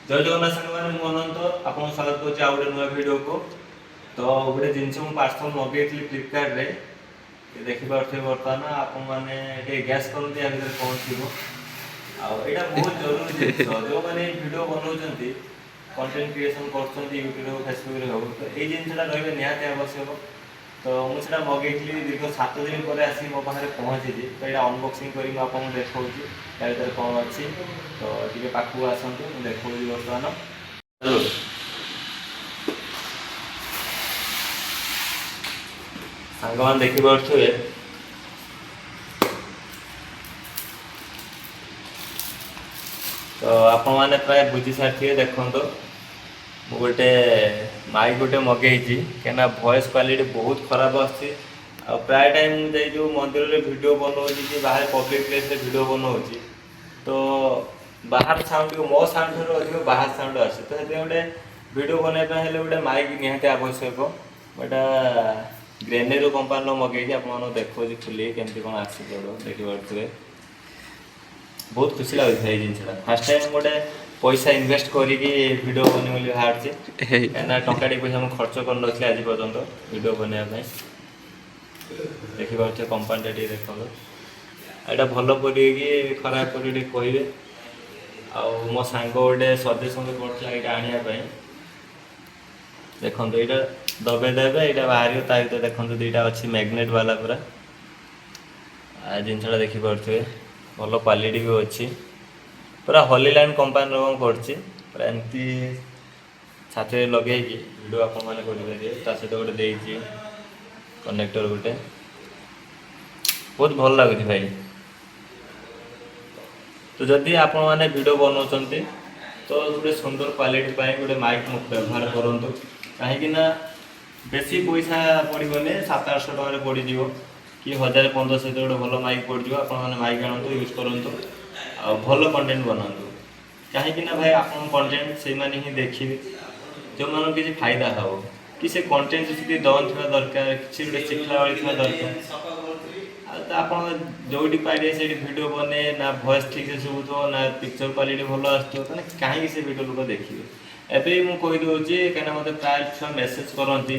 ଜୟ ଜଗନ୍ନାଥ ସାଙ୍ଗମାନେ, ମୁଁ ଅନନ୍ତ ଆପଣଙ୍କୁ ସ୍ୱାଗତ କରୁଛି ଆଉ ଗୋଟେ ନୂଆ ଭିଡ଼ିଓକୁ। ତ ଗୋଟେ ଜିନିଷ ମୁଁ ପାର୍ସଲ ମଗେଇଥିଲି ଫ୍ଲିପକାର୍ଟରେ, ଦେଖିପାରୁଥିବେ। ବର୍ତ୍ତମାନ ଆପଣମାନେ ଟିକେ ଗେସ୍ କରନ୍ତୁ ୟା ଭିତରେ କ'ଣ ଥିବ। ଆଉ ଏଇଟା ବହୁତ ଜରୁରୀ ଜିନିଷ। ଯେଉଁମାନେ ଭିଡ଼ିଓ ବନାଉଛନ୍ତି, କଣ୍ଟେଣ୍ଟ କ୍ରିଏସନ୍ କରୁଛନ୍ତି, ୟୁଟ୍ୟୁବରେ ହଉ, ଫେସବୁକ୍ରେ ହଉ, ତ ଏଇ ଜିନିଷଟା ରହିବା ନିହାତି ଆବଶ୍ୟକ। ତ ମୁଁ ସେଇଟା ମଗେଇଥିଲି, ଦୀର୍ଘ 7 ଦିନ ପରେ ଆସିକି ମୋ ପାଖରେ ପହଞ୍ଚିଛି। ତ ଏଇଟା ଅନବକ୍ସିଂ କରି ମୁଁ ଆପଣଙ୍କୁ ଦେଖାଉଛି ତା ଭିତରେ କ'ଣ ଅଛି। ତ ଟିକେ ପାଖକୁ ଆସନ୍ତୁ, ମୁଁ ଦେଖାଉଛି ବର୍ତ୍ତମାନ। ହ୍ୟାଲୋ ସାଙ୍ଗମାନେ, ଦେଖିପାରୁଥିବେ। ତ ଆପଣମାନେ ପ୍ରାୟ ବୁଝି ସାରିଥିବେ। ଦେଖନ୍ତୁ, ମୁଁ ଗୋଟେ ମାଇକ୍ ଗୋଟେ ମଗେଇଛି, କାହିଁକିନା ଭଏସ୍ କ୍ୱାଲିଟି ବହୁତ ଖରାପ ଆସୁଛି। ଆଉ ପ୍ରାୟ ଟାଇମ୍ ମୁଁ ଯାଇ ଯେଉଁ ମନ୍ଦିରରେ ଭିଡ଼ିଓ ବନଉଛି କି ବାହାରେ ପବ୍ଲିକ୍ ପ୍ଲେସ୍ରେ ଭିଡ଼ିଓ ବନଉଛି, ତ ବାହାର ସାଉଣ୍ଡ ଟିକେ ମୋ ସାଉଣ୍ଡ ଠାରୁ ଅଧିକ ବାହାର ସାଉଣ୍ଡ ଆସୁଛି। ତ ସେଥିପାଇଁ ଗୋଟେ ଭିଡ଼ିଓ ବନେଇବା ପାଇଁ ହେଲେ ଗୋଟେ ମାଇକ୍ ନିହାତି ଆବଶ୍ୟକ। ମୁଁ ଏଇଟା ଗ୍ରେନେରୋ କମ୍ପାନୀର ମଗେଇଛି। ଆପଣମାନଙ୍କୁ ଦେଖାଉଛି ଖୋଲିକି କେମିତି କ'ଣ ଆସୁଛି। ଦେଖିପାରୁଥିବେ, ବହୁତ ଖୁସି ଲାଗୁଛି। ଏଇ ଜିନିଷଟା ଫାର୍ଷ୍ଟ ଟାଇମ୍ ଗୋଟେ ପଇସା ଇନଭେଷ୍ଟ କରିକି ଭିଡ଼ିଓ ବନେଇବି ବୋଲି ବାହାରିଛି, କାହିଁକିନା ଟଙ୍କାଟେ ପଇସା ମୁଁ ଖର୍ଚ୍ଚ କରିନଥିଲି ଆଜି ପର୍ଯ୍ୟନ୍ତ ଭିଡ଼ିଓ ବନେଇବା ପାଇଁ। ଦେଖିପାରୁଥିବେ, କମ୍ପାନୀଟା ଟିକେ ଦେଖନ୍ତୁ। ଏଇଟା ଭଲ ପଡ଼ିବ କି ଖରାପ ପଡ଼ିବ ଟିକେ କହିବେ। ଆଉ ମୋ ସାଙ୍ଗ ଗୋଟେ ସଜେସନ୍ କରିଥିଲା ଏଇଟା ଆଣିବା ପାଇଁ। ଦେଖନ୍ତୁ, ଏଇଟା ଦବେଇ ଦେବେ, ଏଇଟା ବାହାରିବ। ତା ଭିତରେ ଦେଖନ୍ତୁ, ଦୁଇଟା ଅଛି ମ୍ୟାଗ୍ନେଟ୍ ବାଲା ପୁରା। ଆ ଜିନିଷଟା ଦେଖିପାରୁଥିବେ, ଭଲ କ୍ୱାଲିଟି ବି ଅଛି। ପୁରା ହଲିଲ୍ୟାଣ୍ଡ କମ୍ପାନୀର କ'ଣ କରୁଛି। ପୁରା ଏମିତି ଛାତିରେ ଲଗେଇକି ଭିଡ଼ିଓ ଆପଣମାନେ କରିପାରିବେ। ତା ସହିତ ଗୋଟେ ଦେଇଛି କନେକ୍ଟର ଗୋଟେ। ବହୁତ ଭଲ ଲାଗୁଛି ଭାଇ। ତ ଯଦି ଆପଣମାନେ ଭିଡ଼ିଓ ବନାଉଛନ୍ତି, ତ ଗୋଟେ ସୁନ୍ଦର କ୍ୱାଲିଟି ପାଇଁ ଗୋଟେ ମାଇକ୍ ବ୍ୟବହାର କରନ୍ତୁ। କାହିଁକି ନା ବେଶୀ ପଇସା ପଡ଼ିବନି, 700-800 ଟଙ୍କାରେ ପଡ଼ିଯିବ କି 1000-1500 ଭିତରେ ଗୋଟେ ଭଲ ମାଇକ୍ ପଡ଼ିଯିବ। ଆପଣମାନେ ମାଇକ୍ ଆଣନ୍ତୁ, ୟୁଜ୍ କରନ୍ତୁ ଆଉ ଭଲ କଣ୍ଟେଣ୍ଟ ବନାନ୍ତୁ। କାହିଁକି ନା ଭାଇ, ଆପଣଙ୍କ କଣ୍ଟେଣ୍ଟ ସେଇମାନେ ହିଁ ଦେଖିବେ ଯେଉଁମାନଙ୍କୁ କିଛି ଫାଇଦା ହେବ କି ସେ କଣ୍ଟେଣ୍ଟ ସେତିକି ଦମ୍ ଥିବା ଦରକାର, କିଛି ଗୋଟେ ଶିଖିଲା ଭଳି ଥିବା ଦରକାର। ଆଉ ତ ଆପଣ ଯେଉଁଠି ପାରିବେ ସେଇଠି ଭିଡ଼ିଓ ବନେଇବେ, ନା ଭଏସ୍ ଠିକ୍ସେ ଶୁଭୁଥିବ, ନା ପିକ୍ଚର କ୍ୱାଲିଟି ଭଲ ଆସୁଥିବ, ତାହେଲେ କାହିଁକି ସେ ଭିଡ଼ିଓ ଲୋକ ଦେଖିବେ? ଏବେ ବି ମୁଁ କହିଦେଉଛି, କାହିଁକିନା ମୋତେ ପ୍ରାୟ ଛୁଆ ମେସେଜ୍ କରନ୍ତି,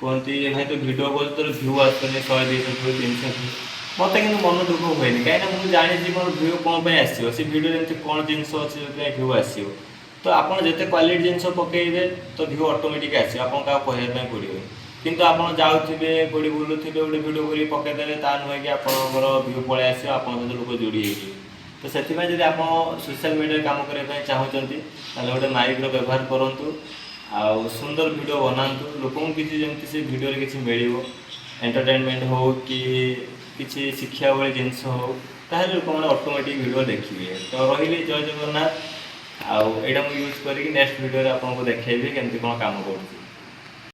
କୁହନ୍ତି, "ଭାଇ, ତୁ ଭିଡ଼ିଓ କରୁଛୁ, ତୋର ଭ୍ୟୁ ଆସୁନି, 100, 200 ଭ୍ୟୁ, 300 ଭ୍ୟୁ।" ମୋତେ କିନ୍ତୁ ମନ ଦୁଃଖ ହୁଏନି, କାହିଁକିନା ମୁଁ ଜାଣିଛି ମୋର ଭ୍ୟୁ କ'ଣ ପାଇଁ ଆସିବ, ସେ ଭିଡ଼ିଓରେ ଏମିତି କ'ଣ ଜିନିଷ ଅଛି ଯେଉଁଥିପାଇଁ ଭ୍ୟୁ ଆସିବ। ତ ଆପଣ ଯେତେ କ୍ୱାଲିଟି ଜିନିଷ ପକେଇବେ, ତ ଭ୍ୟୁ ଅଟୋମେଟିକ୍ ଆସିବ, ଆପଣ କାହାକୁ କହିବା ପାଇଁ ପଡ଼ିବନି। କିନ୍ତୁ ଆପଣ ଯାଉଥିବେ, କୋଉଠି ବୁଲୁଥିବେ, ଗୋଟେ ଭିଡ଼ିଓ କରିକି ପକେଇଦେବେ, ତା ନୁହେଁ କି ଆପଣଙ୍କର ଭ୍ୟୁ ପଳେଇ ଆସିବ, ଆପଣଙ୍କ ସହିତ ଲୋକ ଯୋଡ଼ି ହେଇଯିବେ। ତ ସେଥିପାଇଁ ଯଦି ଆପଣ ସୋସିଆଲ ମିଡ଼ିଆରେ କାମ କରିବା ପାଇଁ ଚାହୁଁଛନ୍ତି, ତାହେଲେ ଗୋଟେ ମାଇକ୍ର ବ୍ୟବହାର କରନ୍ତୁ ଆଉ ସୁନ୍ଦର ଭିଡ଼ିଓ ବନାନ୍ତୁ। ଲୋକଙ୍କୁ କିଛି ଯେମିତି ସେ ଭିଡ଼ିଓରେ କିଛି ମିଳିବ, ଏଣ୍ଟରଟେନମେଣ୍ଟ ହଉ କି କିଛି ଶିକ୍ଷା ଭଳି ଜିନିଷ ହଉ, ତାହେଲେ ଲୋକମାନେ ଅଟୋମେଟିକ୍ ଭିଡ଼ିଓ ଦେଖିବେ। ତ ରହିଲି, ଜୟ ଜଗନ୍ନାଥ। ଆଉ ଏଇଟା ମୁଁ ୟୁଜ୍ କରିକି ନେକ୍ସଟ ଭିଡ଼ିଓରେ ଆପଣଙ୍କୁ ଦେଖେଇବି କେମିତି କ'ଣ କାମ କରୁଛି।